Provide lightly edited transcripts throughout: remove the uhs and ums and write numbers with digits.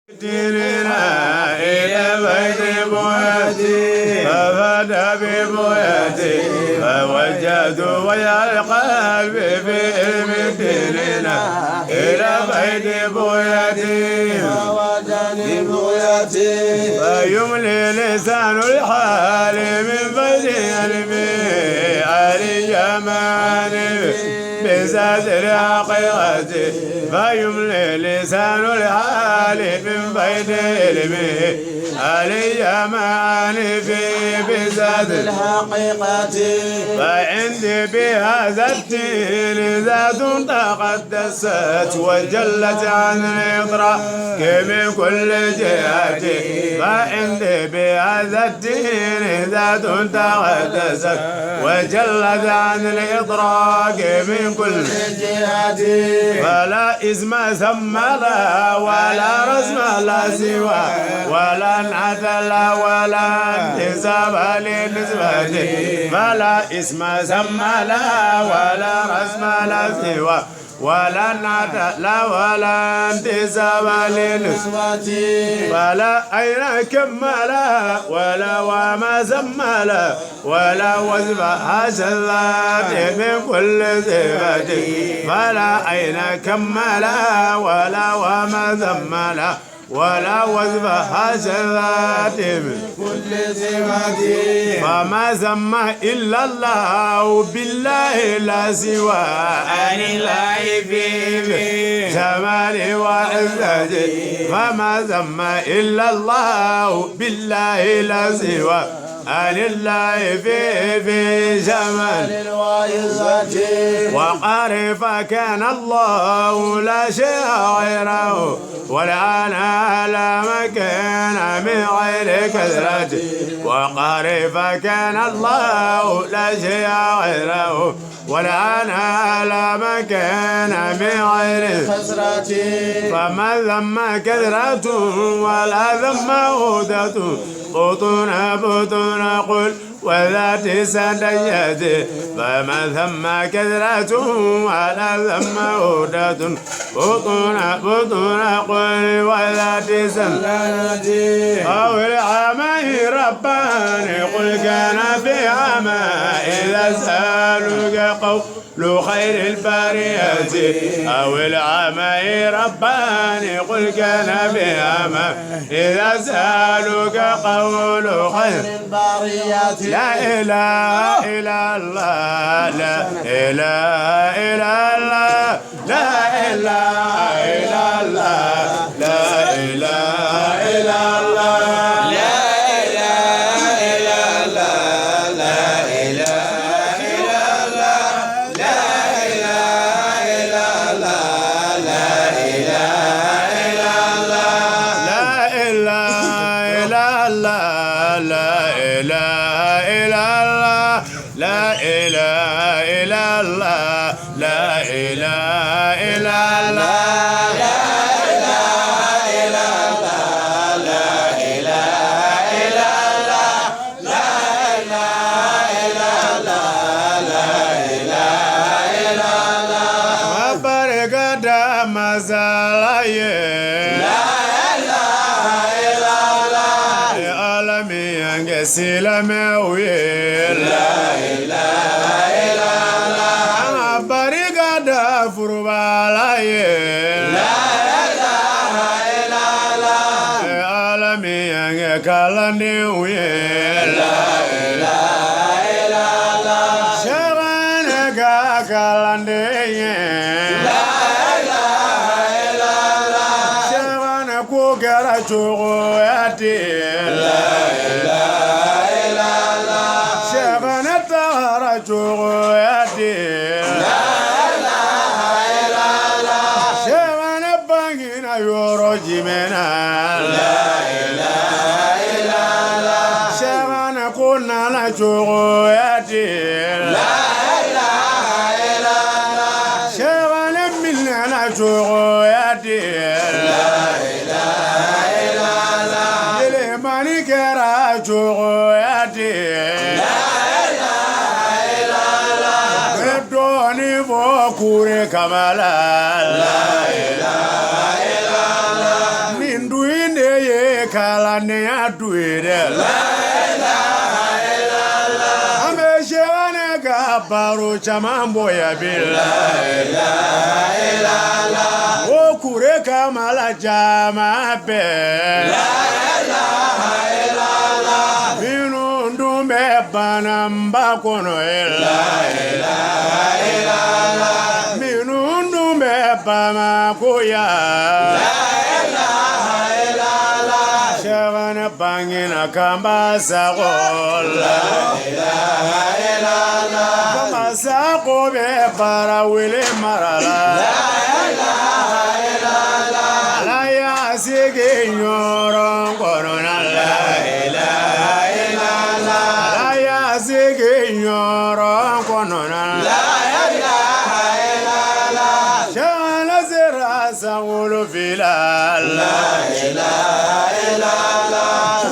ديننا إلى بيت بيتي ففدى ببيتي فوجدت ويا القلب في علم ديننا إلى بيت بيتي فوجدني بغيتي فيملي لسان الحال من بيت علمي علي جمالي بذات الحقيقة فيملي لسان الحال من بيت علمي علي جمالي في بذات الحقيقة فعندي بهذا الدين ذات تقدست وجلت عن الإطراك من كل جهة فعندي بهذا الدين ذات تقدست وجلت عن الإدراك من كل جهة فلا اسم ثم لا ولا رسم لا سوى ولا عدل ولا انتساب لنسبته فلا اسم ثم لا ولا رسم لا سوى ولا عدل ولا انتساب لنسبته فلا أين كملا ولا وما زملا ولا وزب هذا من كل صفة فلا أين كملا ولا وما زملا ولا وزب هذا من كل صفة فما سمى إلا الله بالله لا سوى عن الله في جمال وعزته فما سمى إلا الله بالله لا سوى عن الله في جمال وعزته وعرف كان الله لا شيء غيره والآن على مكان من غير كثرة وعرف كان الله لا شيء غيره والآن على مكان من غير كثرة فما ذم كثرة ولا ذم هدة بطون بطون قل وذات سديت فما ثم كثرة ولا ذم هدة بطون بطون قل وذات سديت أو العمى رباني قل كان في عمى إذا سألوك قول خير البرية أو العمى رباني قل كان في عمى إذا سألوك قول خير البرية لا إله إلا الله لا إله إلا الله لا إله إلا الله لا إله إلا الله لا إله إلا الله لا إله إلا الله لا إله إلا الله لا إله إلا الله لا إله إلا الله لا إله إلا الله لا إله إلا الله لا إله إلا الله لا إله إلا الله لا إله إلا الله لا إله إلا الله لا إله إلا الله Barikada masalaye لا إله إلا الله alami yange silamɛw ye لا إله إلا الله an barikada furubala ye لا إله إلا الله alami yange kalandenw ye لا إله إلا الله sɛbɛnne ka kalanden ye لا إله إلا الله sɛbɛnne ko kɛra cogoya di لا إله إلا الله sɛbɛnne tagara cogoya di لا إله إلا الله sɛbɛnne bangena yɔrɔ jumɛn na لا إله إلا الله sɛbɛnne ko nana cogoya di لا إله إلا الله sɛbɛnne minɛna cogoya di لا إله إلا الله yɛlɛmani kɛra cogoya di لا إله إلا الله bɛ dɔɔnin fɔ kure kama la لا إله إلا الله nin du kalandenya du ye dɛ. An bɛ Sɛkinɛ ka baro caman bɔ yan bi la. O kure kamala jama bɛɛ. Minnu dun bɛ bananba kɔnɔ ye la. Minnu dun bɛ Bamakɔ yan. Sɛkinɛ bangena Kanba Sakɔ la. Kanba Sakɔ bɛ Barawele mara la. Ala y'a sigi Ɲɔrɔ kɔnɔna la. Ala y'a sigi Ɲɔrɔ kɔnɔna la. Sɛkinɛ sera san 7 la.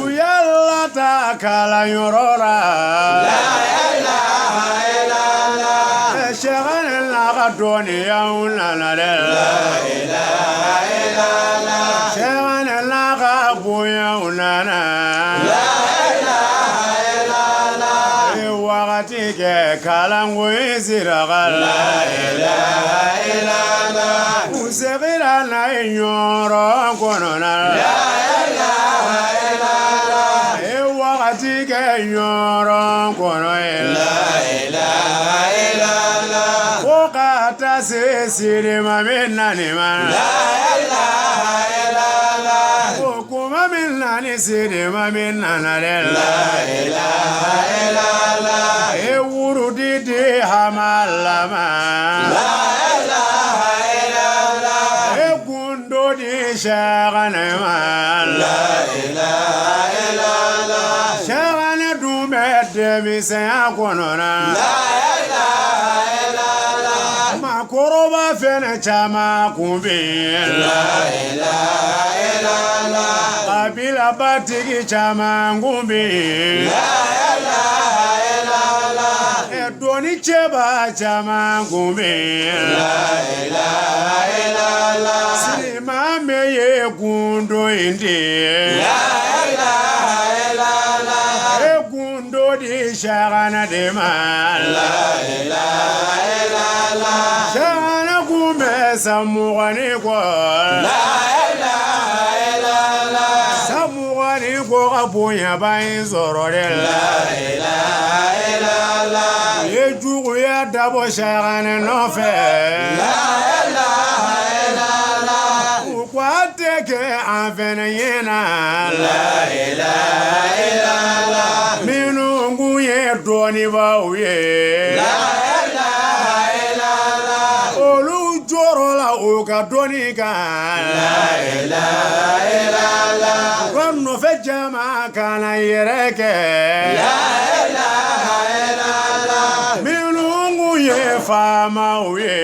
U y'a lataa kalanyɔrɔ la. Sɛkinɛ n'a ka dɔnniyaw nana dɛ. Sɛkinɛ n'a ka bonyaw nana. Wagati kɛ kalanko in sira la. U seginna n'a ye Ɲɔrɔ kɔnɔna la. Wagati kɛ Ɲɔrɔ kɔnɔ ye la. Fo ka taa se sirima min nani ma. Ko kuma min nani sirima min nana dɛ la. E wurudi di hamalama. E gundo di Sɛkinɛ ma. Sɛkinɛ dun bɛ denmisɛnya kɔnɔna. Maakɔrɔba fɛnɛ caman kun bɛ yen. Kabilabatigi caman kun bɛ yen. Dɔnni cɛba caman kun bɛ yen. Sirimame ye gundo in di ye. E gundo di Sɛkinɛ de ma. Sɛkinɛ kun bɛ san 20 ni kɔ. San 20 ni kɔ ka bonyaba in sɔrɔ dɛ la. U ye juguya dabɔ Sɛkinɛ nɔfɛ. U ko a tɛ kɛ an fɛnɛ ɲɛna. Minnu kun ye dɔnnibaaw ye. Olu jɔrɔla u ka dɔnni kan. U ka nɔfɛ jama kana yɛrɛ kɛ. Minnu kun ye faamaw ye.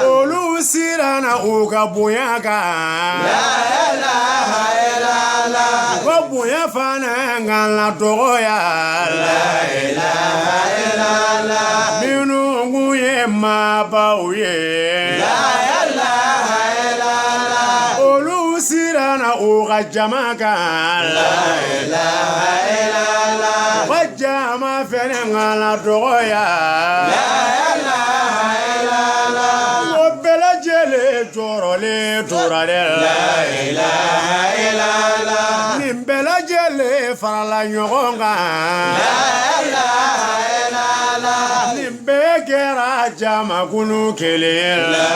Olu siranna u ka bonya kan. U ka bonya fana kana dɔgɔya. Minnu kun ye maabaw ye. Olu siranna u ka jama kan. U ka jama fɛnɛ kana dɔgɔya. O bɛɛ lajɛlen jɔrɔlen tora dɛ. Nin bɛɛ lajɛlen farala ɲɔgɔn kan. Nin bɛɛ kɛra jamakulu kelen la.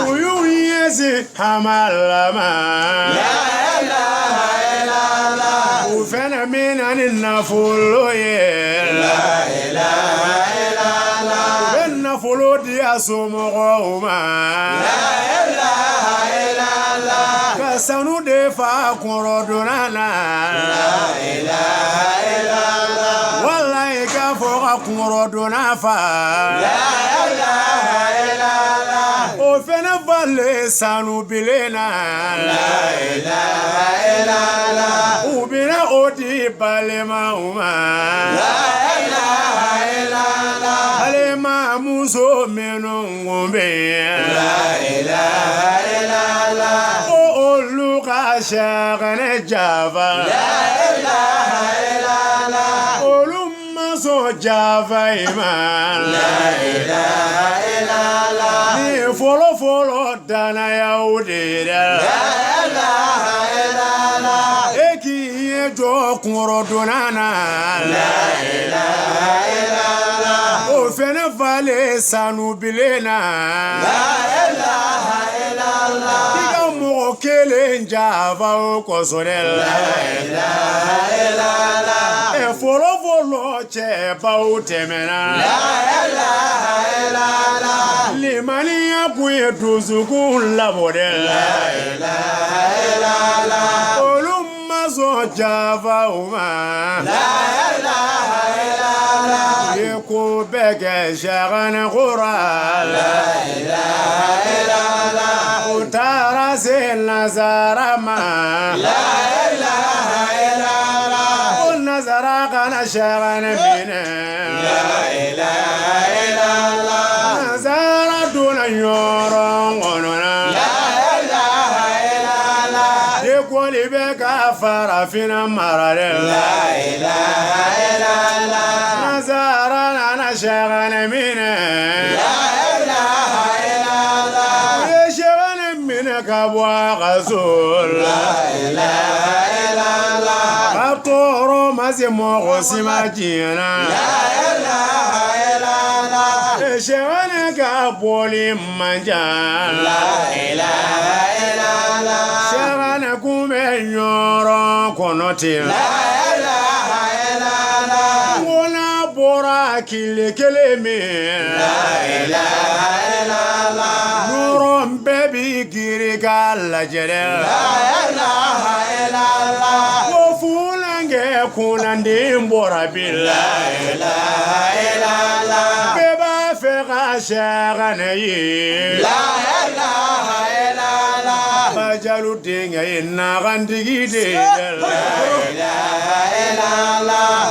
U y'u ɲɛsin Hamalama. U fɛnɛ mina ni nafolo ye. U bɛ nafolo di a somɔgɔw ma. Ka sanu de fa kɔrɔdonna na. Walayi k'a fɔ ka kɔrɔdonna fa. O fɛnɛ falen sanu bilen na. U bɛna o di balimaw ma. Balimamuso minnu kun bɛ yen. Sɛkinɛ janfa. Olu ma sɔn janfa in ma. Ni fɔlɔ fɔlɔ dannayaw de dɛ. E k'i ye jɔ kunkɔrɔdonna na. O fɛnɛ falen sanu bilen na. I ka mɔgɔ kelen janfa o kosɔn dɛ. Ɛ fɔlɔ fɔlɔ cɛbaw tɛmɛna. Limaniya kun ye dusukun labɔ dɛ. Olu ma sɔn janfa o ma. U ye ko bɛɛ kɛ Sɛkinɛ kora la. U taara se Nasara ma. Ko Nasara kana Sɛkinɛ minɛ. Nasara donna Ɲɔrɔ kɔnɔ na. Ekɔli bɛ ka farafinna mara dɛ. Nasara nana Sɛkinɛ minɛ. U ye Sɛkinɛ minɛ ka bɔ a ka so la. Ka tɔɔrɔ ma se mɔgɔ si ma diɲɛ na. Sɛkinɛ ka bɔli man jan. Sɛkinɛ kun bɛ Ɲɔrɔ kɔnɔ ten. Ko n'a bɔra tile kelen min. Ɲɔrɔ bɛɛ bi girin k'a lajɛ dɛ. Ko funankɛ kunnanden bɔra bi la. Bɛɛ b'a fɛ ka Sɛkinɛ ye. Bajalu denkɛ ye nakantigi de ye.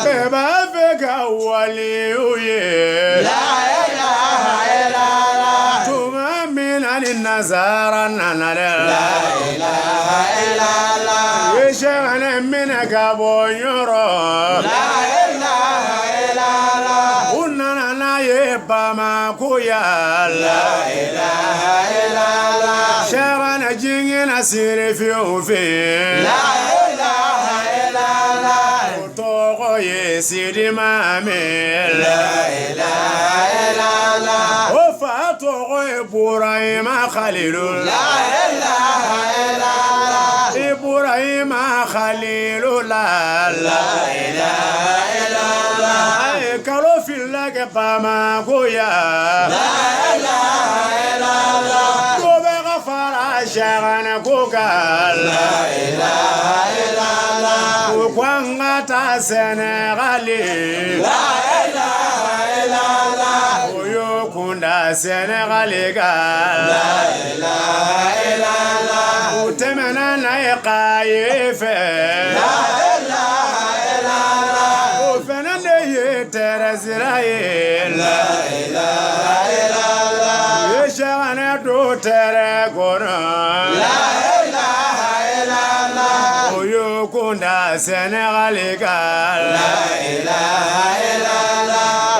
Bɛɛ b'a fɛ ka waliw ye. Tuma min na ni Nasara nana dɛ. U ye Sɛkinɛ minɛ ka bɔ Ɲɔrɔ. U nana n'a ye Bamakɔ yan. Sɛkinɛ jiginna Sirifiw fɛ yen. O tɔgɔ ye Sidi Mamɛ. O fa tɔgɔ ye Burahima Khalilu. Ibrahima Khalilu la. A ye kalo fila kɛ Bamakɔ yan. Ko bɛɛ ka fara Sɛkinɛ ko kan. Ko ko an ka taa Sɛnɛgali. O y'o kunda Sɛnɛgali kan. U tɛmɛna n'a ye Kaye fɛ. O fɛnɛ de ye tɛrɛsira ye. U ye Sɛkinɛ don tɛrɛ kɔnɔ. O y'o kunda Sɛnɛgali kan.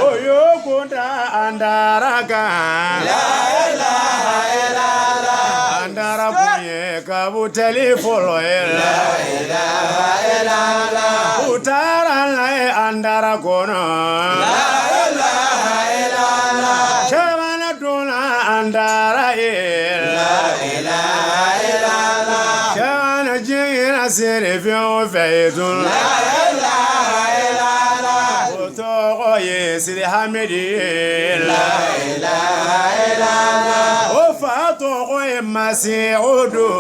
O y'o kunda Andara kan. Andara kun ye kabutɛli fɔlɔ ye. U taara n'a ye Andara kɔnɔ. Sɛkinɛ donna Andara ye. Sɛkinɛ jiginna Sirifiw fɛ yen tun. O tɔgɔ ye Sidi Hamidi ye. O fa tɔgɔ ye Masihudu.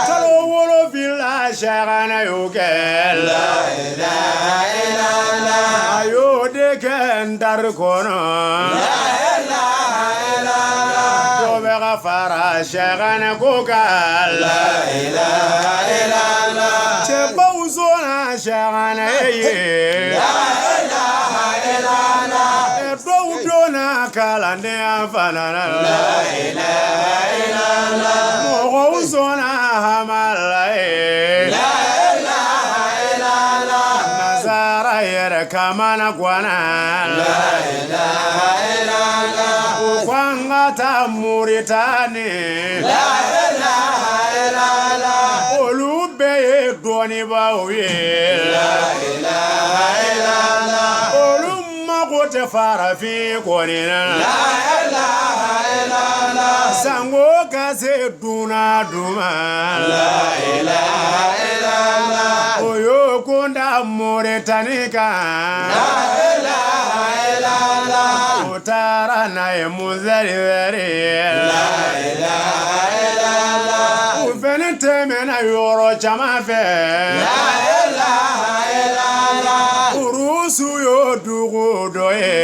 Kalo 7 Sɛkinɛ y'o kɛ. A y'o de kɛ Ndari kɔnɔ. Ko bɛɛ ka fara Sɛkinɛ ko kan. Cɛbaw sɔnna Sɛkinɛ ye. Dɔw donna kalandenya fana na. Mɔgɔw sɔnna Hamala ye. Nasara yɛrɛ kamana ganna. U ko an ka taa Moritani. Olu bɛɛ ye dɔnnibaaw ye. Olu mago tɛ farafin kɔni na. Sango ka se dunan duma. O y'o kunda Moritani kan. O taara n'a ye Muzɛri. U fɛnɛ tɛmɛna yɔrɔ caman fɛ. Urusu y'o dugu dɔ ye.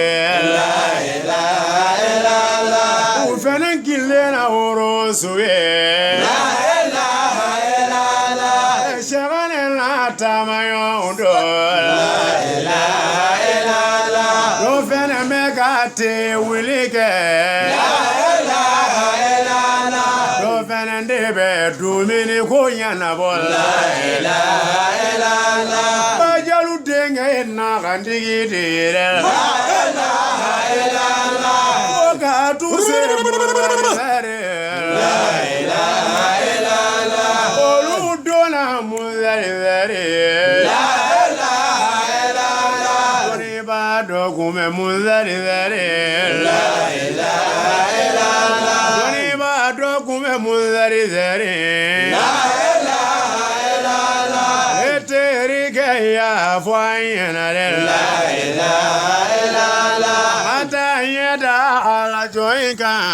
U fɛnɛ kilenna Urusu ye. Sɛgɛnɛ n'a taamaɲɔgɔn dɔ. Dɔ fɛnɛ bɛ ka te wuli kɛ. Dɔ fɛnɛ de bɛ dumuni ko ɲɛnabɔ la. Bajalu denkɛ ye nakantigi de ye dɛ. Ko ka tu se Muzɛri. Olu donna Muzɛri. Dɔnnibaa dɔ kun bɛ Muzɛri. Dɔnnibaa dɔ kun bɛ Muzɛri. Ne terikɛ y'a fɔ an ɲɛna dɛ. An t'a ɲɛ da ala jɔ in kan.